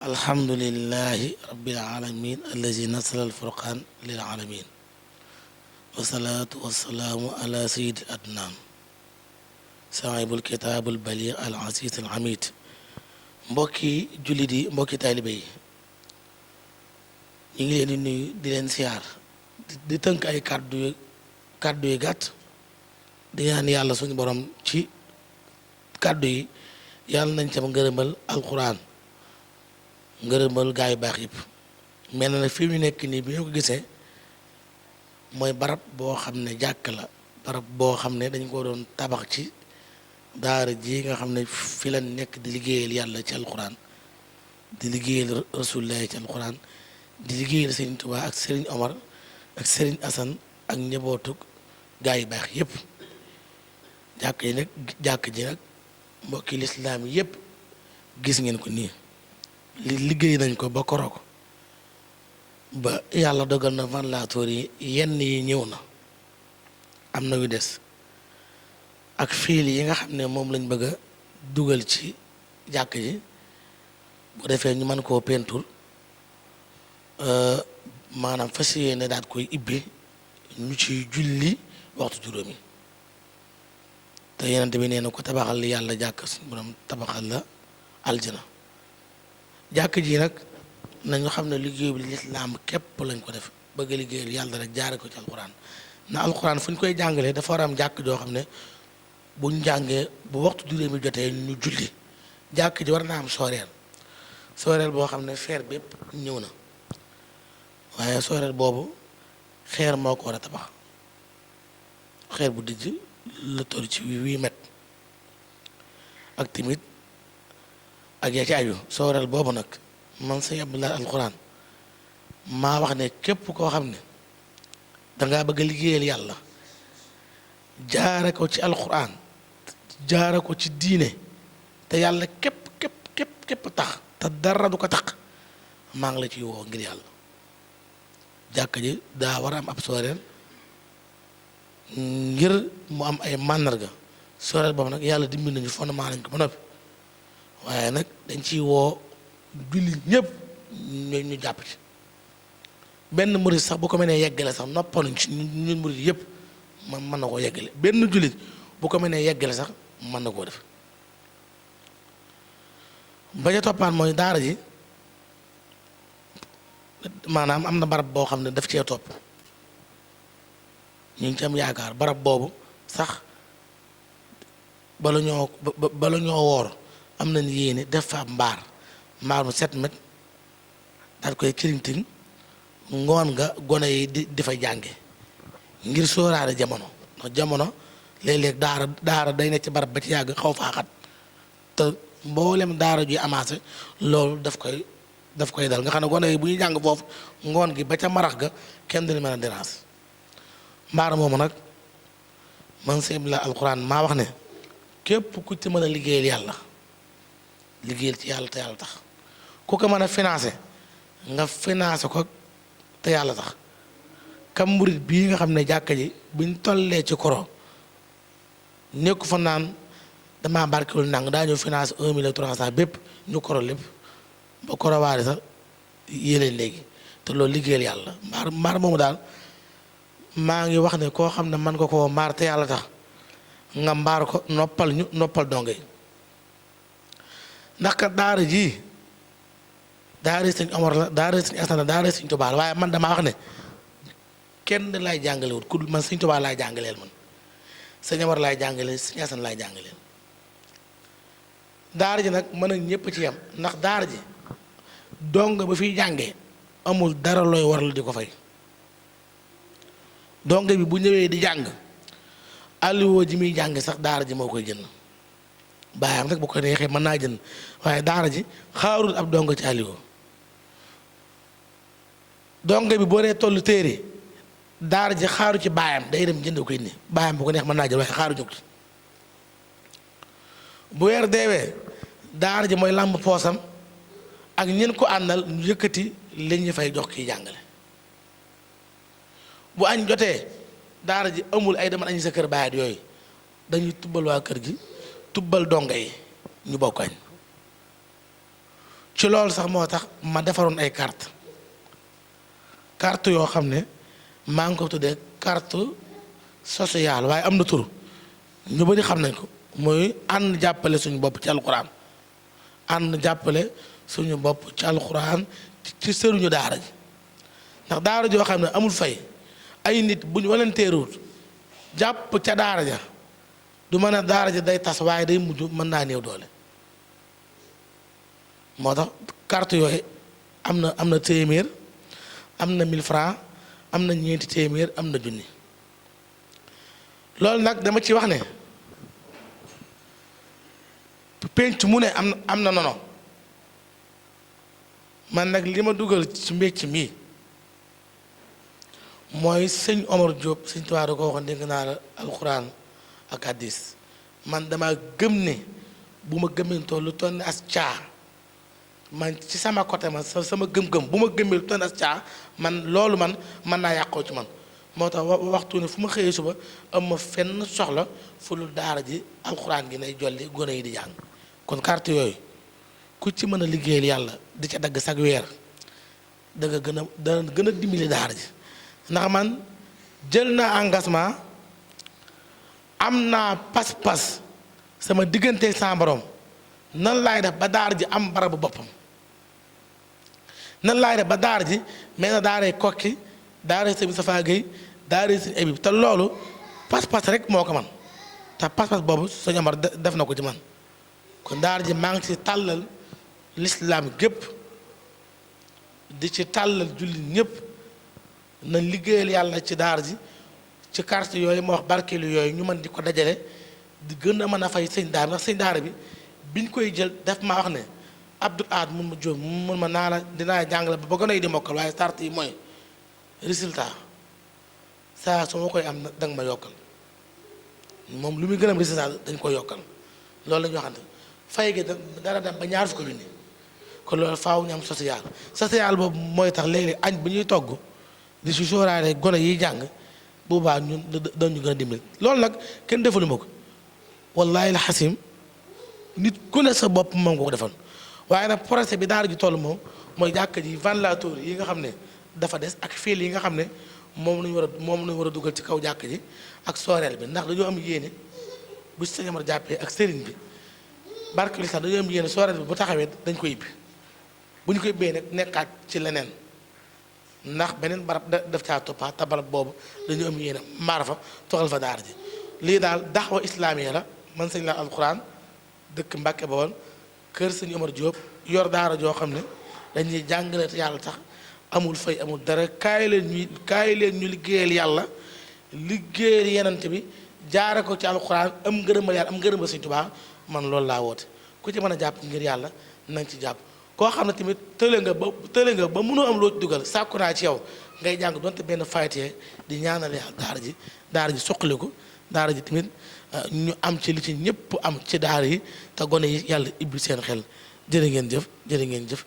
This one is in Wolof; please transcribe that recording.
alhamdulillahi rabbil alamin allazi nasala alfurqan lil alamin wasalaatu wasalaamu ala sayyidil adnaan saahibul kitaabul baliig al aziz al hamid mbokki jullit yi mbokki taalibe yi ñu ngi leen di nuyu di leen siyaar di tënk ay kàddu yu gàtt di ñaan yàlla suñu borom ci kàddu yi yàlla nañ cam ngërëmal alquran ngërëmal gaa yu baax yëpp mel na fi mu nekk nii bi ñu ko gisee mooy barab boo xam ne jàkk la barab boo xam ne dañ ko doon tabax ci daara ji nga xam ne fi la nekk di liggéeyal yàlla ci alquran di liggéeyal rasulullah ci alquran di liggéeyal Serigne Touba ak Serigne Omar ak Serigne Assane ak njabootu gaa yu baax yëpp jàkk ji nag mbokki lislaam yëpp gis ngeen ko nii liggéey nañ ko ba koroo ko ba yàlla dogal na ventilateur yi yenn yi ñëw na am na yu des ak fiil yi nga xam ne moom lañ bëgg a dugal ci jàkk ji bu defee ñu mën koo peinture maanaam fas yéene daat koy ibbi ñu ci julli waxtu juróomi te yeneen bi nee na ko tabaxal li yàlla jàkk suñu borom tabaxal la aljana jàkk ji nag nañu xam ne liggéey bi lislaam képp lañ ko def bëgg liggéeyal yàlla rek jaare ko ci alxuraan na alxuraan fu ñu koy jàngalee dafa war a am jàkk joo xam ne buñ jàngee bu waxtu juróomi jotee ñu julli jàkk ji war naa am sooreel boo xam ne feer bépp ñëw na waaye sooreel boobu xeer moo ko war a tabax xeer bu dijj la toll ci 8 mètres ak timit ak yaa ci aju sooreel boobu nag man sëñ Abdoulaye alxuraan maa wax ne képp koo xam ne dangaa bëgg a liggéeyal yàlla jaare ko ci alxuraan jaare ko ci diine te yàlla képp tax te dara du ko tax maa ngi la ciy woo ngir yàlla jàkk ji daa war a am ab sooreel ngir mu am ay màndarga sooreel boobu nag yàlla dimbali nañu fondement nañ ko ba noppi waaye nag dañ ciy woo julli ñëpp ñu jàpp ci benn murit sax bu ko mënee yeggale sax noppaluñ ci ñun murit yëpp mën na koo yeggale benn jullit bu ko mënee yeggale sax mën na koo def ba ca toppaan mooy daara ji maanaam am na barab boo xam ne daf cee topp ñu ngi ci am yaakaar barab boobu sax bala ñoo woor am nañ yéene def fa ab mbaar mu 7 mètres daal koy kirinting ngoon nga gone yi di fa jànge ngir sóoraale jamono ndax jamono léeg-léeg daara day nekk ci barab ba ci yàgg xaw faa xat te mboolem daara juy amassé loolu daf koy dal nga xam ne gone yi bu ñuy jàng foofu ngoon gi ba ca marax ga kenn du mën a dérange mbaar moomu nag man sëñ la alxuraan maa wax ne képp ku ci mën a liggéeyal yàlla liggéeyal ci yàlla te yàlla tax ku ko mën a financé nga financé ko te yàlla tax kam murit bii nga xam ne jàkka ji buñ tollee ci koro nekku fa naan damaa barkewul nang daa ñëw financé 1 300 bépp ñu koro lépp ba koro waale sax yéleen léegi te loolu liggéeyal yàlla mbaar moomu daal maa ngi wax ne koo xam ne man nga koo mbaar te yàlla tax nga mbaar ko noppal donge yi ndax kat daara ji daara sëñ Omar la daara sëñ Assane la daara sëñ Touba la waaye man damaa wax ne kenn laay jàngalewut ku man sëñ Touba laay jàngaleel man sëñ Omar laay jàngaleel sëñ Assane laay jàngaleel daara ji nag mën a ñëpp ci yam ndax daara ji dong ba fiy jàngee amul dara looy waral di ko fay dong bi bu ñëwee di jàng alluwa ji muy jàng sax daara ji moo koy jënd baayam rek bu ko neexee mën naa jënd waaye daara ji xaarul ab dongo ci alluwa dongo bi boo dee tollu téere daara ji xaaru ci baayam day dem jënd ko indi baayam bu ko neex mën naa jël waaye xaaru jóg ci bu weer deewee daara ji mooy làmb poosam ak ñen ko àndal ñu yëkkati li ñu fay jox kiy jàngale bu añ jotee daara ji amul ay demal añ sa kër baayat yooyu dañuy tubbal waa kër gi tubbal donga yi ñu bokk añ ci loolu sax moo tax ma defaroon ay carte yoo xam ne maa ngi ko tuddee carte sociale waaye am na tur ñu bari xam nañ ko mooy ànd jàppale suñu bopp ci alxuraan ànd jàppale suñu bopp ci alxuraan ci sëruñu daara ji ndax daara joo xam ne amul fay ay nit bu ñu walanteeruwut jàpp ca daara ja du mën a daara ja day tas waaye day mujj mën naa néew doole moo tax carte yooyu am na téeméer am na 1000 francs am na ñeenti téeméer am na junni loolu nag dama ci wax ne penc mu ne am na nono man nag li ma dugal ci mbécc mi mooy sëñ Omar Diop sëñ Tuubaa da ko waxoon dégg naa la alxuraan ak hadiis man dama gëm ne bu ma gëmentoo lu toll ne as caa man ci sama côté man sama gëm-gëm bu ma gëmee lu toll ne as caa man loolu man mën naa yàqoo ci man moo tax waxtu ne fu ma xëyee suba am ma fenn soxla fu lu daara ji alxuraan gi nay jolli gone yi di jàng kon carte yooyu ku ci mën a liggéeyal yàlla di ca dagg sag weer danga gën a dimbali daara ji ndax man jël naa engagement am naa pas-pas sama diggante sama borom nan laay def ba daara ji am barabu boppam nan laay def ba daara ji mel na daaray Kokki daaray Sëñ Moustapha Guèye daaray Sëñ Abib te loolu pas-pas rek moo ko man te pas-pas boobu Sëñ Omar def na ko ci man kon daara ji maa ngi ci tàllal lislaam gépp di ci tàllal jullit ñépp nañ liggéeyal yàlla ci daara ji ci carte yooyu ma wax barkeelu yooyu ñu mën di ko dajale di gën a mën a fay sëñ daara ndax sëñ daara bi biñ koy jël def maa wax ne Abdul Ahad mun ma jóom mun ma naa la dinaa jàngale ba gën a di mokkal waaye sart yi mooy résultat saa su ma koy am danga ma yokkal moom lu muy gën a am résultat dañ koy yokkal loolu la ñu waxante fay gi dara dem ba ñaar fukki junni kon loolu faaw ñu am social boobu mooy tax léeg-léeg añ bu ñuy togg di si sóoraale gone yiy jàng boobaa ñun dañu gën a dimbali loolu nag kenn defalu ma ko wallaahi la xasim nit ku ne sa bopp moom nga ko defal waaye nag projet bi daara ji toll moom mooy jàkka ji ventilateur yi nga xam ne dafa des ak fil yi nga xam ne moom lañu war a dugal ci kaw jàkka ji ak sooreel bi ndax dañoo am yéene bu Sëñ Omar jàppee ak sëriñ bi barke li sax dañoo am yéene sooreel bi bu taxawee dañ ko yibbi bu ñu ko yibbee nag nekkaat ci leneen ndax beneen barab def caa toppaat te barab boobu dañu am yéene maar fa toxal fa daara ji lii daal daxwa islaamiya la man sëñ la alxuraan dëkk Mbàkke Bawol kër Sëñ Omar Diop yor daara joo xam ne dañuy jàngale te yàlla tax amul fay amul dara kaay leen ñu liggéeyal yàlla liggéeyal yenante bi jaare ko ci alxuraan am ngërëmal yàlla am ngërëmal Sëñ Tuubaa man loolu laa woote ku ci mën a jàpp ngir yàlla nañ ci jàpp koo xam ne tamit tële nga ba mënoo am loo ci dugal sàkku naa ci yow ngay jàng donte benn faytee di ñaanal yàlla daara ji suqaliku daara ji tamit ñu am ci li ci ñëpp am ci daara yi te gone yi yàlla ibbi seen xel jërë ngeen jëf